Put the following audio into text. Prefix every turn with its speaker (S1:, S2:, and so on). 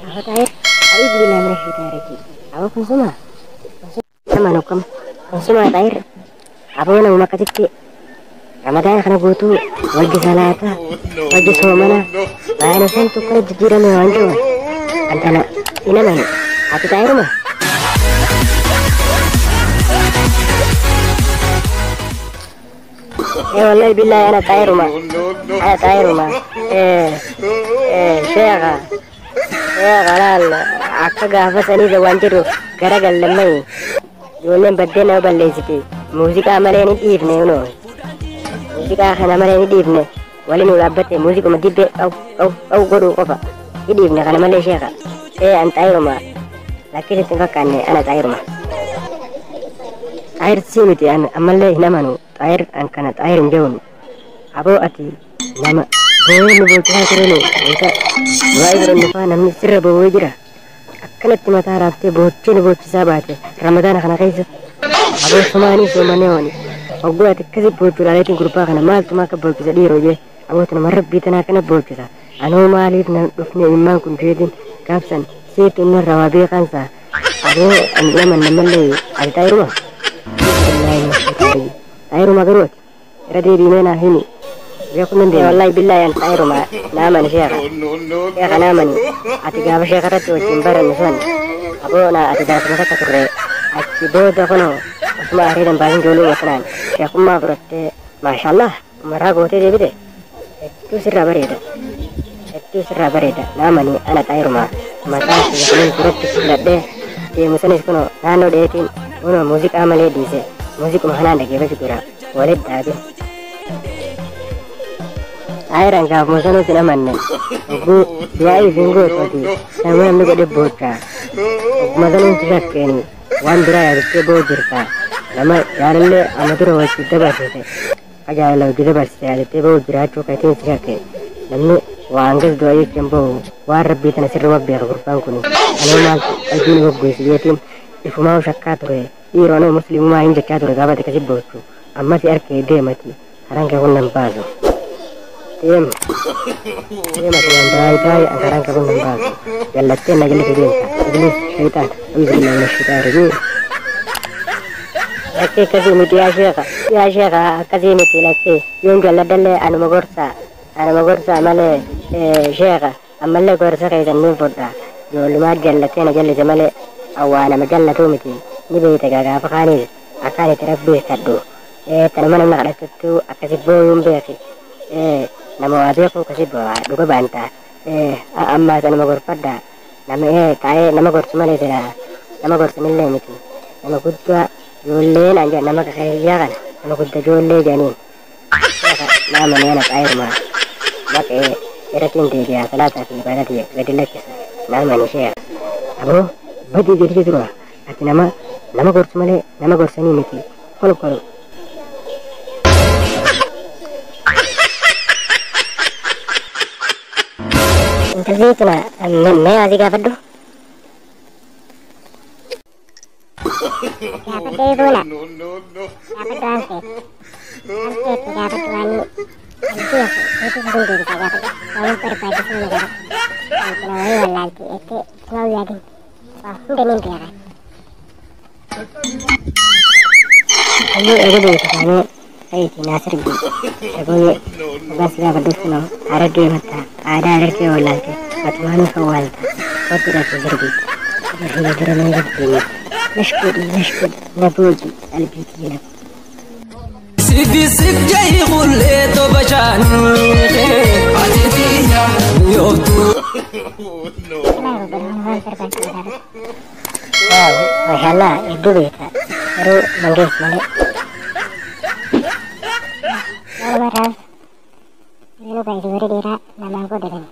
S1: Aboo Xaahir, a'uuzu billaahi mina sheyxaani rajiim. Aboo kun sumaa? Kun sumaa amanu kam? Kun sumaa Xaahir? Aboo namuma akkasitti Ramadaana kana guutuu wajji salaataa, wajji soomana, baay'ina santu akkana jijjiirame waan jiru. An tana hin amanu. Ati Xaahiruma? Eh wallahi billahi ana Xaahiruma. Ana Xaahiruma. Eh eh sheekha. Sheekha laal akka gaafa sanii waan jedhu garagallamai. Ijoolleen baddee nama balleessiti. Muuziqaa malee ni dhiifne kunoo. Muuziqaa kana malee ni dhiifne. Wali nu dhaabbatte muuziquma dibbee qaw qaw qaw godhuu qofa. Ni dhiifne kana malee sheekha. Ee an Xaahiruma. Lakkii sitti hin fakkaanne ana Xaahiruma. Xaahir sii miti an ammallee hin amanu. Xaahir an kana Xaahir hin jedhuun. Aboo ati nama boo'ee nu boochisaa turenu wayita du'aa godhannu faa namni sirra boo'ee jira. Akkanatti mataa raaftee boochee nu boochisaa baate Ramadaana kana keessa. Aboo somaanii soomanee hooni. Hogguu ati akkasi boochuu ilaaleetiin gurbaa kana maaltuma akka boochisa dhiiroo jee. Aboo tanuma rabbii tanaa kana boochisa. Anoo maaliif nan dhufne imimmaan kun jeetiin gaafsan siitu innarraa waa beekaansa. Aboo ani hin amanne ammallee ati Xaahiruma? Xaahiruma garuu ati irra deebiimee naa himi. Beekuu hin dandeenye. Wallahi billahi an Xaahiruma na amani sheekha. Sheekha na amani. Ati gaafa sheekha irratti wajjin barannu san aboo na ati daasuma takka turre. Achi booda kunoo osuma areedan baasin ijoollee kanaan sheekummaa fudhattee maashaallah umaraa gootee deebite. Hedduu sirraa bareeda. Hedduu sirraa bareeda. Na amani ana Xaahiruma. Mataa kiyya kanin duratti filadhee deemu sanis kunoo naannoo dheetiin kunoo muuziqaa malee dhiise. Muuziquma kanaan dhageeffachuu jira. Walitti dhaabe. Xaahiran gaafuma sanuu sin amanne. Hogguu du'aa isin gootu ati nama namni godhe boochaa. Hogguma sanuun si shakkeeni waan biraa yaadattee boo jirta. Nama jaalallee amma dura wajji dabarsite. Akka jaalala wajji dabarsite yaadattee boo jiraachuu keetiin si shakke. Namni waa hangas du'a jecha hin bahu waan rabbii tana sirruma beeka gurbaan kun. Anoo maaltu qalbii nu goggoyse jeetiin ifumaa shakkaa ture. Dhiiroo anoo muslimumaa hin jechaa ture gaafa ati akkasi boochu. Amma si arkee deemati karaan kee kun nan baasu. Deema. Deema ati waan biraa taa'e an karaan kee kun nan baasu. Jallattee na jallisu deemta. Iblis shayxaan. Auzu billahi minash shayxaani rajiim. Lakkee akkasii miti yaa sheekha. Yaa sheekha akkasii miti lakkee. Yoon jalladhallee anuma gorsaa. Anuma gorsaa malee sheekha ammallee gorsa keessan niin fudha. Ijoollumaa jallatee na jallise malee awwaa nama jallatuu miti. Ni beeyta gaa gaafa kaanis akkaan itti rabbiis kadhu. Tanuma namni kadhatuttuu akkasi booyuun beeki. Nama waa beekuu akkasi boo'a dhuga baanta. Ammaas anuma gorfadha. Nama taa'ee nama gorsu malee silaa nama gorsanillee miti. Nama guddaa ijoollee naan jedhan nama kiyyaa kana nama guddaa ijoollee jedhaniin. Sheekha na amani ana Xaahiruma. Maqee irrattiin deebi'a salaataa fi ibaadaa tiyya gadi lakkisa. Na amani sheekha. Aboo badii jedhii dura ati nama nama gorsu malee nama gorsanii miti. Kolkol. Intalli tuna mee asii gaafadhu. Gaafadhee boona. Gaafadhu waan feete. Waan feete gaafadhu waan ani beeku guutuu sun deebisa gaafadhu. Waan barbaachisu na gaafadhu. Wanti wayii wallaalti jettee tuma yaadin. Waa hunda nin beeka. Hayyuu erga beektu taanee ka'iitii naa sirbi. Shagooyee dhugaa si gaafadhus kunoo Harargee matta aadaa Harargee wallaalte atumaanuu sawwaalta kottu dhaqii sirbi. Fuula dura mee gad deemi lash godhi lash godhi na booji qalbii tiyya na
S2: Sifi sif jahi qullee toba shaanee ati tiyya yooftuu.
S1: Silaa godhu waan barbaachisu gaafadhu. Waaw mashallah hedduu beekta garuu mangeessu malee. Walumaa raas yeroo baay'ee warri dhiiraa namaan qoodatani.